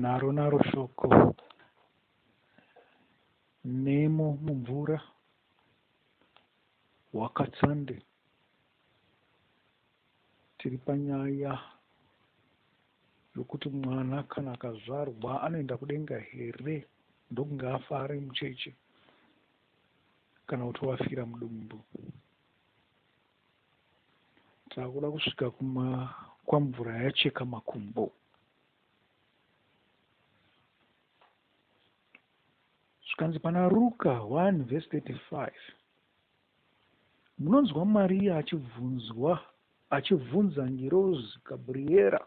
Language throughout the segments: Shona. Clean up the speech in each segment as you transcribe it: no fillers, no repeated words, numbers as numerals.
Naro naro shoko nemo mumvura wakatsande. Tiri panyaya yokuti mwana kana akazvarwa anoenda kudenga here ndokunge afa ari mucheche kana kuti wafira mudumbu. Takuda kusvika kuma kwamvura yacheka makumbo. Zvikanzi pana Ruka 1 vhesi 35 munonzwa Mariya achibvunzwa achibvunza ngirozi Gabriera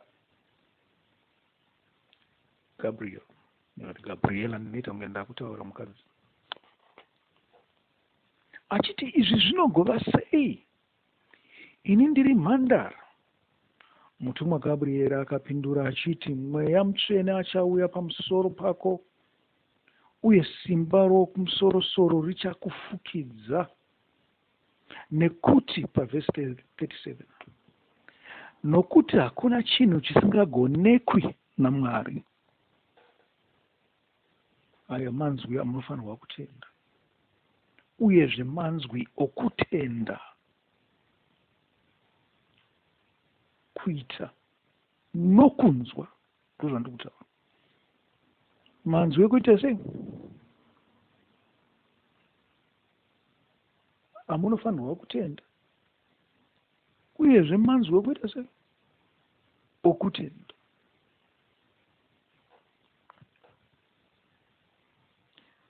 Gabriel ndikati Gabriela ndinoita kunge ndakutaura mukadzi achiti izvi zvinogova sei ini ndiri mhandara Mutumwa Gabrieri akapindura achiti, Mweya Mutsvene achauya pamusoro pako, uye simba roWokumusorosoro richakufukidza. Nekuti, pavhesi 37, nokuti hakuna chinhu chisingagonekwi naMwari. Aya manzwi amunofanirwa kutenda, uyezve manzwi okutenda. Kuita nokunzwa ndozvandiri kutaura. Manzwi ekuita sei? Amunofanirwa kutenda uyezve manzwi ekuita sei? Okutenda.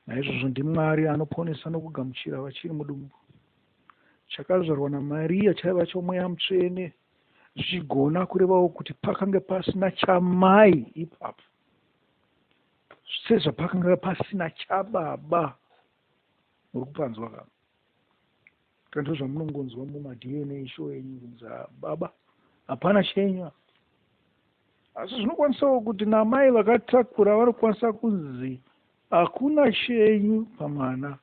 Naizvozvo ndiMwari anoponesa nokugamuchira vachiri mudumbu. Chakazvarwa naMaria chaiva choMweya Mutsvene, zvichigona kurevawo kuti pakange pasina chamai ipapo, sezvapakanga pasina chababa. Muri kupanzwa ka? Kana ndozvamunongonzwa mumaDNA show enyu kunzi ah, baba hapana chenyu apa. Asi zvinokwanisawo kuti namai vakatakura vanokwanisa kunzi hakuna chenyu pamwana.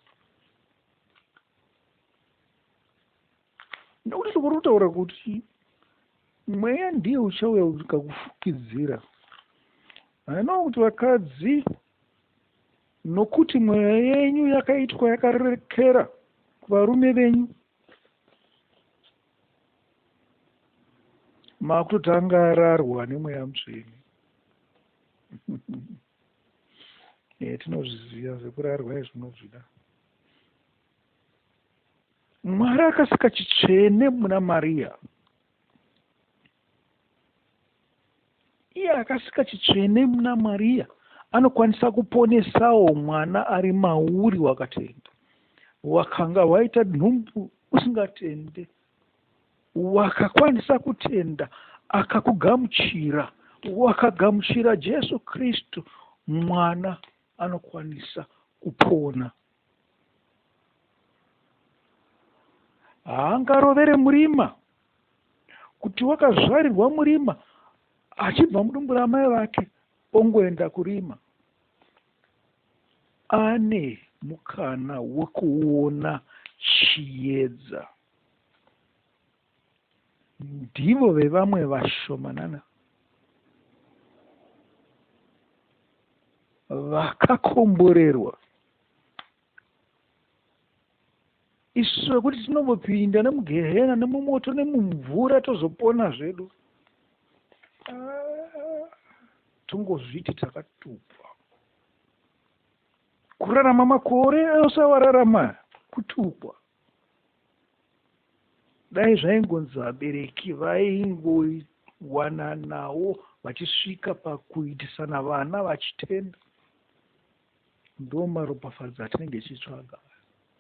Nekuti shoko rinotaura kuti mweya ndiye uchauya ukakufukidzira. I know kuti vakadzi Nokuti mweya yenyu yakaitwa yakarerekera kuvarume venyu. Makutotanga ararwa nemweya mutsvene. E, tinozviziva zvekurarwa izvi munozvida. Mwari akasika chitsvene muna Maria. Iye akasika chitsvene muna Maria anokwanisa kuponesawo mwana ari mauri wakatenda. Wakanga waita nhumbu usingatende, wakakwanisa kutenda akakugamuchira, wakagamuchira Jesu Kristu, mwana anokwanisa kupona. Haangarovere murima kuti wakazvarirwa murima achibva mudumbu ramai vake ongoenda kurima. Ane mukana wekuona chiedza. Ndivo vevamwe vashomanana vakakomborerwa. Isu vekuti tinombopinda nemugehena nemumoto nemumvura tozopona zvedu. Ah, tongozviti takatukwa. Kurarama makore ose awararama kutukwa. Dai zvaingonzi vabereki vaingowananawo vachisvika pakuitisana vana vachitenda. Ndiwo maropafadzo atinenge tichitsvaga.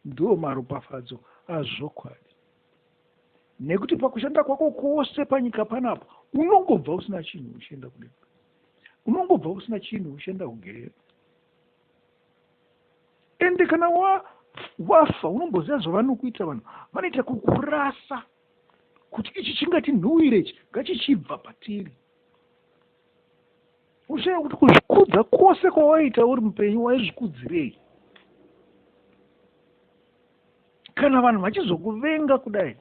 Ndiwo maropafadzo azvokwadi. Nekuti pakushanda kwako kwose panyika panapa unongobva usina chinhu uchienda kudenga. Unongobva usina chinhu uchienda kugehena. Ende kana wa wafa unomboziva zvavanokuita vanhu vanoita kukurasa kuti ichi chingatinhuwire ichi ngachichibva patiri. Ushaya kuti kuzvikudza kwose kwawaiita uri mupenyu waizvikudzirei? Kana vanhu vachizokuvenga kudai.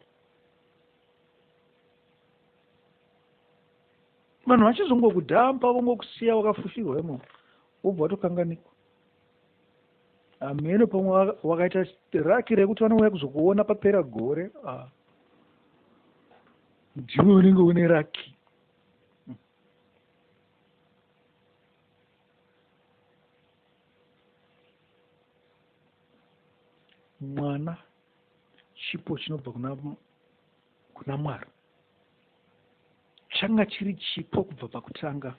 Vanhu vachizongokudhampa vongokusiya wakafushirwa imomo, wobva watokanganikwa. Hameno pamwe wakaita raki rekuti vanouya kuzokuona papera gore. Ah. Ndiwe unenge une raki. Mwana chipo chinobva kuna Mwari. Changa chiri chipo kubva pakutanga.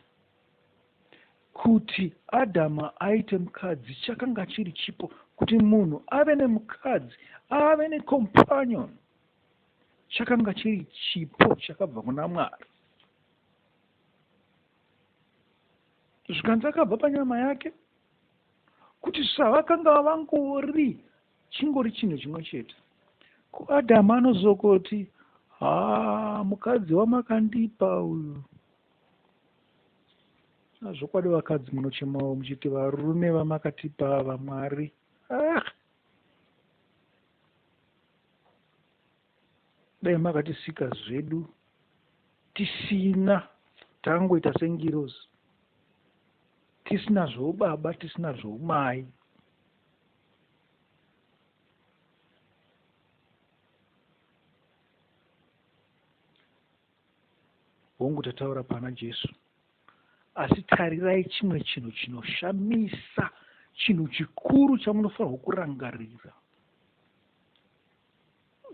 Kuti Adhama aite mukadzi chakanga chiri chipo. Kuti munhu ave nemukadzi, ave necompanion, chakanga chiri chipo chakabva kuna Mwari. Zvikanzi akabva panyama yake, kuti savakanga vangori chingori chinhu chimwe chete. Ko Adhamu anozokoti, haa mukadzi wamakandipa uyu. Zvokwadi vakadzi munochemawo muchiti varume vamakatipa ava Mwari. Ah! Dai makatisika zvedu tisina takangoita sengirozi tisina zvoubaba tisina zvoumai. Hongu tataura pana Jesu, asi tarirai chimwe chinhu chinoshamisa, chinhu chikuru chamunofanirwa kurangarira.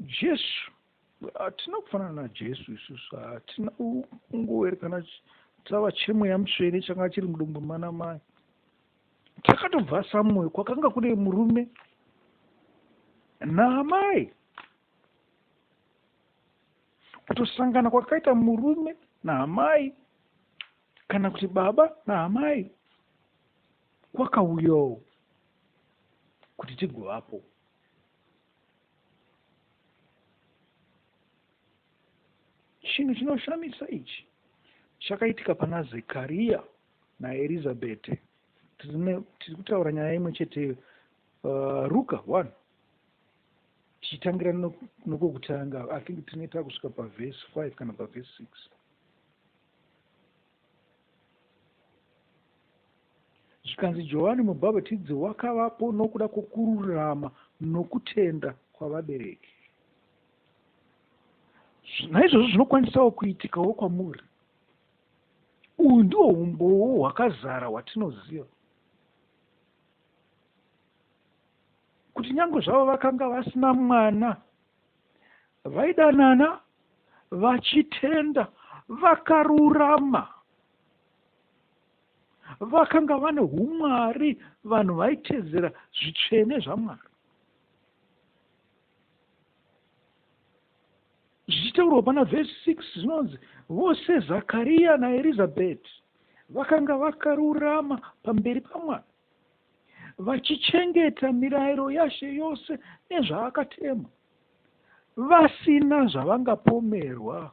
Jesu, hatina kufanana naJesu isusu, hatina kungoerekana tava chemweya mutsvene changa chiri mudumbu mana mai. Takatobva somewhere kwakanga kune murume naamai. Kutosangana kwakaita murume naamai kana kuti baba naamai kwakauyawo kuti tigovapo. Chinhu chinoshamisa ichi chakaitika pana Zekaria naErizabhete. Tiri kutaura nyaya imwe cheteyo. Ruka 1 tichitangira nokwokutanga, I think tine takusvika pavhesi 5 kana pavhesi 6. Zvikanzi Johani Mubhabhatidzi wakavapo nokuda kwokururama nokutenda kwavabereki. Naizvozvo zvinokwanisawo kuitikawo kwamuri. Uhu ndihwo humbowo hwakazara hwatinoziva kuti nyange zvavo vakanga vasina mwana, vaidanana vachitenda vakarurama. Vakanga vane humwari, vanhu vaitedzera zvitsvene zvaMwari. Zvichitaurwa pana vhesi 6 zvinonzi vose Zakariya naErizabheti vakanga vakarurama pamberi paMwari, vachichengeta mirayiro yaShe yose nezvaakatema, vasina zvavangapomerwa.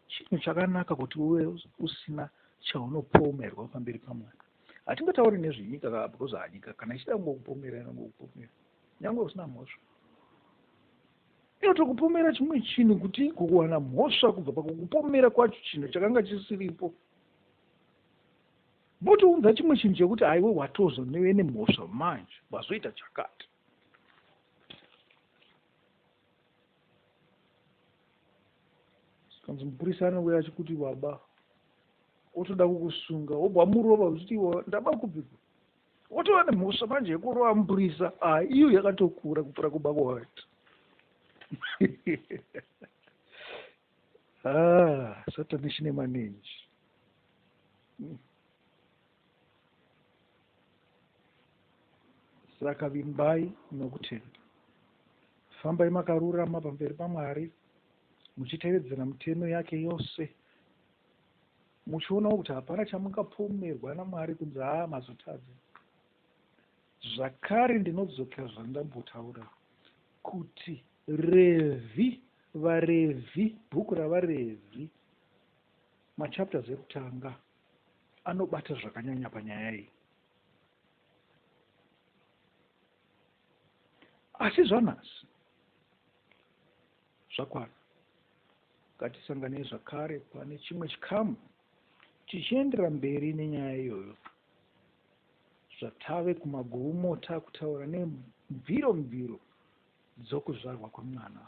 Chinhu chakanaka kuti uve usina chaunopomerwa pamberi paMwari. Hatingatauri nezvenyika ka because hanyika kana ichida kungokupomera inongokupomera nyangwe usina mhosva. Inotokupomera chimwe chinhu kuti igokuwana mhosva kubva pakukupomera kwacho chinhu chakanga chisiripo. Votounza chimwe chinhu chekuti aiwe watozoneve nemhosva manje wazoita chakati. Kanzi mupurisa anouya achikuti baba otoda kukusunga wobva wamurova uchiti ndaba kupiko wotova nemhosva manje yekurova mupurisa ah iyo yakatokura kupfuura kuba kwawaita. Ah, satani chine manenji. Saka vimbai nokutenda. Fambai makarurama pamberi paMwari, muchitevedzera mitemo yake yose, muchionawo kuti hapana chamungapomerwa naMwari kunzi haa mazotadza. Zvakare ndinodzokera zvandambotaura kuti Revhi, vaRevhi, bhuku ravaRevhi, machapters ekutanga anobata zvakanyanya panyaya iyi. Asi zvanhasi zvakwana. Ngatisanganei zvakare pane chimwe chikamu tichiendera mberi nenyaya iyoyo. Zvatave kumagumo takutaura nemviro mviro dzokuzvarwa kwemwana.